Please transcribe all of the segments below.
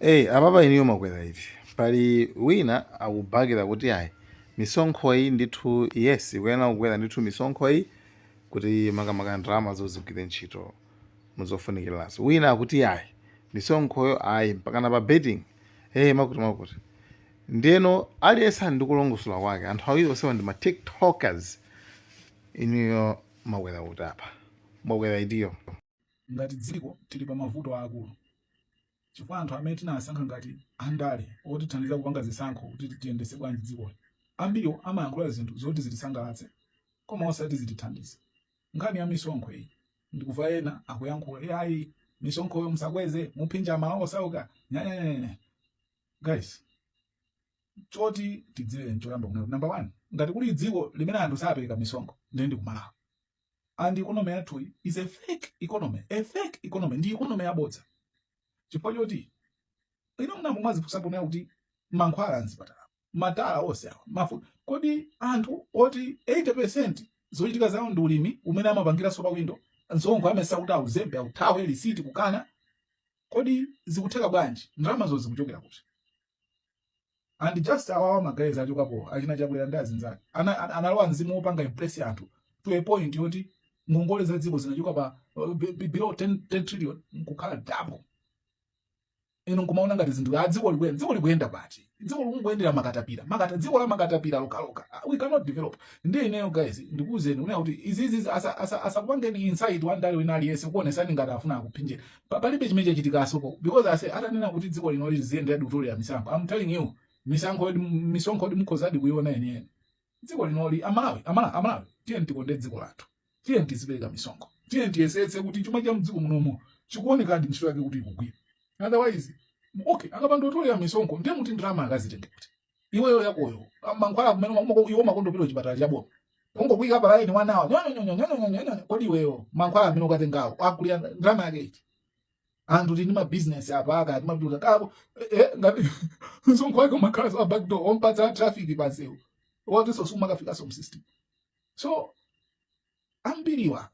Apapa iniyo makwera iti? Pali wina akubakira kuti ayi, misonkho iyi ndithu, yes, ikuyenera kukwera ndithu misonkho iyi kuti makamaka ndalama zozigwire ntchito muzofunikirazo. Wina akuti ayi, misonkhoyo ayi, mpakana pa betting, makuti makuti. Ndiyeno aliyense ali ndi kulongosola kwake. Anthu awiri onsewa ndi ma TikTokers. Inuyo makwera kuti apa? Mwakwera itiyo? Ngati dziko tili pa mavuto aakulu chifukwa anthu amene tinawasankha ngati andale otithandiza kupanga zisankho kuti tiyendetse bwanji dzikoli, ambiriwo amayankhula zinthu zoti zitisangalatse koma osati zitithandize. Nkhani ya misonkho iyi, ndikuva ena akuyankhula, "Eh, ayi, misonkhoyo musakweze, muphinja Amalawi osauka," nyanyanyanya. Guys, choti tidziwe nchoyamba kunena kuti, number one, ngati kuli dziko limene anthu sapereka misonkho, ndiye ndi ku Malawi. And economy yathu is a fake economy, a fake economy, ndi economy yabodza, chifukwa choti ino mnambo mwazifunsa ponena kuti mankhwala mzipatala, matala onse awa, mafuta, kodi anthu oti 80% zochitika zawo ndi ulimi umene amapangiranso pa windo, msonkho amesa kuti auzembe, authawe, lisiti kukana, kodi zikutheka bwanji? Ndalamazo zikuchokera kuti? And just awawa ma guys achokapo, achina Chakwera ndi azinzake, analowa mzimu wopanga impress anthu to a point yoti ngongole za dziko zinachoka pa below 10 trillion nkukhala double. Inu nkumaona ngati zinthu, ah, dziko likuyenda. Dziko likuyenda pati? Dziko likunguyendera makatapira makata, dziko la makatapira lokaloka. Ah, we cannot develop. Ndiye ineyo, guys, ndikuwuzeni kunena kuti izizi asakupangeni incite wandale wina aliyense kuonesani ngati afuna akuphinjeni. Palibe chimene chachitikasopo, because ase atanena kuti dziko lino liziyendera kutolera misankho, I'm telling you, misankho, misonkho di mukhozadi kuiona yeniyeni. Dziko linoli, Amalawi, Amalawi, Amalawi, tiye tikonde dziko lathu, tiye tizipereka misonkho, tiye tiyesetse kuti chuma cha mdziko munomo chikuonekadi ntchito yake kuti ikugwira. Otherwise, okay, akapanda kutolera misonkho, ndiye muti ndalama akazitenge kuti? Iweyo yakoyo mankhwala kumene iwo makondopita chipatala chaboma, kungokuyika pa line one hour, nyonyonyonyonyonyonyo. Kodi iweyo mankhwala amene ukatengawo akulira ndalama yake iti? Anthu tili ndi mabizinesi apa, akati mapituta kako, ngati msonkho wake umakhala za backdoor, ompatsa traffic pansewu watinso sumakafikanso m'system. So ambiriwa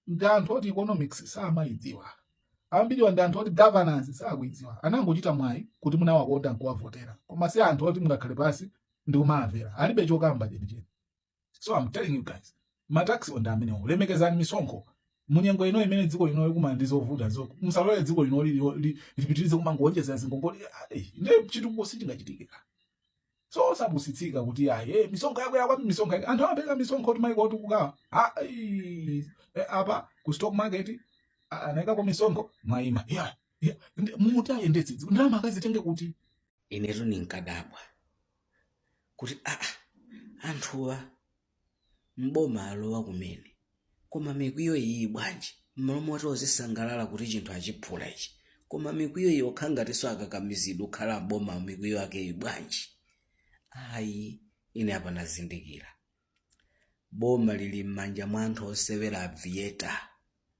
ndi anthu oti economics samayidziwa, ambiriwa ndi anthu oti governance sakuidziwa. Anangochita mwayi kuti munawakonda nkuwavotera, koma si anthu oti mungakhale pasi ndi kumamvera, alibe chokamba chenicheni. So I'm telling you guys, ma tax ndi amenewo. Lemekezani misonkho munyengo ino imene dziko lino likumana ndi zovuta. Musalole dziko lino lipitirize kumangoonjezera zingongole. Ndiye chitukuko sichingachitike ka. So osapusitsika kuti ayi, misonkho yakwera kwambiri, misonkho yake. Anthu amapereka misonkho kuti maiko otukukawa, apa ku stock market anayikako misonkho, mwayima. Yeah. Muti ayendetse dziko, ndalama akazitenge kuti? Inetu ninkadabwa kuti aa, anthuwa mboma alowa kumene, koma mikwiyo iyi bwanji? Mmalo moti ozisangalala kuti chinthu achiphula ichi, koma mikwiyo iyi, okha ngatinso akakamizidwa kukhala mboma, mikwiyo yake iyi bwanji? Ayi, ine apa nazindikira, boma lili m'manja mwa anthu osewera aviator,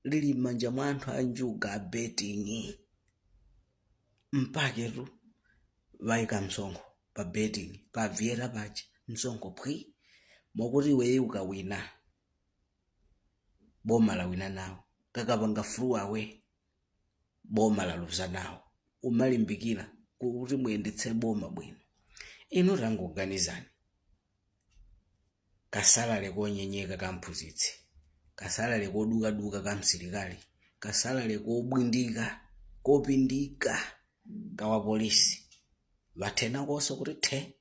lili m'manja mwa anthu anjuga, a betting. Mpaketu vayika msonkho pa betting, pa aviator paja, msonkho phwi, mokuti iweyo ukawina, boma lawina nawo, kakapanga throw away, boma laluza nawo. Umalimbikira kuti muyendetse boma bwino. Inu tangoganizani, ka salary konyenyeka ka mphunzitsi, ka salary kodukaduka ka msilikali, ka salary kobwindika, kopindika kawa polisi, vathenakonso kuti the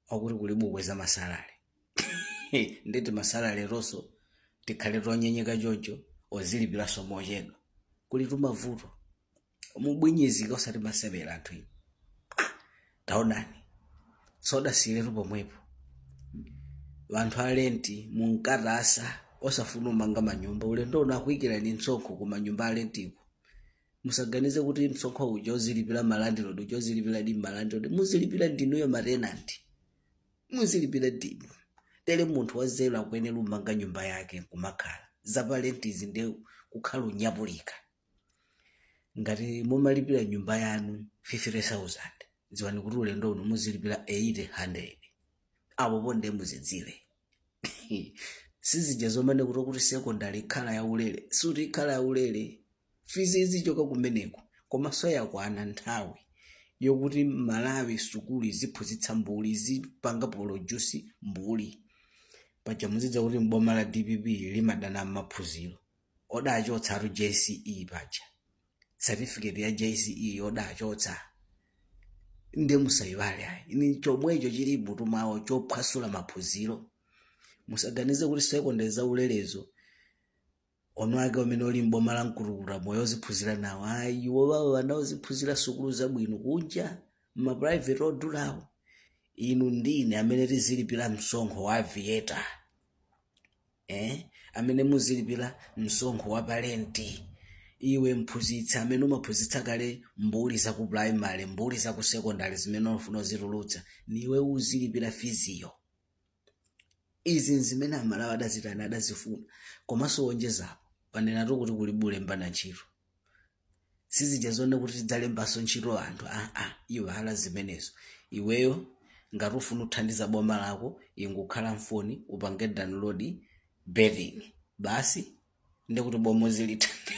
wakuti kulibe kukweza ma salary. Nditi ma salary tonso tikhale tonyenyeka choncho, ozilipiranso mochedwa, kuli tumavuto mubwinyizika, osati masewera anthu inu. Ah, taonani, sodasiyiretu pomwepo. Vanthu a rent munkatasa osafuna umanga manyumba, ulendo uno akuyikirani msonkho ku manyumba a rentiko. Musaganize kuti msonkho uja uzilipira ma landlord, uja uzilipira di ma landlord, muzilipira ndinuyo ma tenant, muzilipira ndinu. Tere munthu wanzeru akuyenera umanga nyumba yake nkumakhala. Zapa rentizi ndi kukhala unyapulika. Ngati mumalipira nyumba yanu 50,000, dziwani kuti ulendo uno muzilipira 800. Apo ponde muzidziwe, sizija zomane kuti secondary ikhala yaulere, suti ikhala yaulere, fees izichoka kumeneko. Koma so yakwana nthawi. Yokuti Malawi sukulu iziphunzitsa mbuli, izipanga produce mbuli. Paja muzidza kuti mboma la DPP limadana maphunziro. Odachotsa atu JCE paja, certificate ya JCE odachotsa. Ndiye musayiwale ayi, ni chomwecho chili mutu mwawo chophwasula maphunziro. Musaganize kuti secondary zaulelezo ono ake amene oli mboma la mkulukuta moyo oziphunzira nawo ayi. Iwo bawo anaoziphunzira sukulu zabwino kunja, ma private odulawo. Inu ndine amene tizilipira msonkho wa Aviator, Amene muzilipira msonkho wa palenti. Iwe mphunzitsi amene umaphunzitsa kale mbuli za ku primary, mbuli za ku secondary zimene ufuna uzitulutsa, niwe uzilipira fees-yo. Izi nzimene Amalawi adazitani, adazifuna. Komanso wonjezapo panenatu kuti kuli bulembana ntchito, sizija zone kuti tidzalembanso ntchito anthu. Aa, iwala zimenezo. Iweyo ngati ufuna kuthandiza boma lako, ingokhala mfoni, upange download betting basi, ndikuti boma uzilithandiza.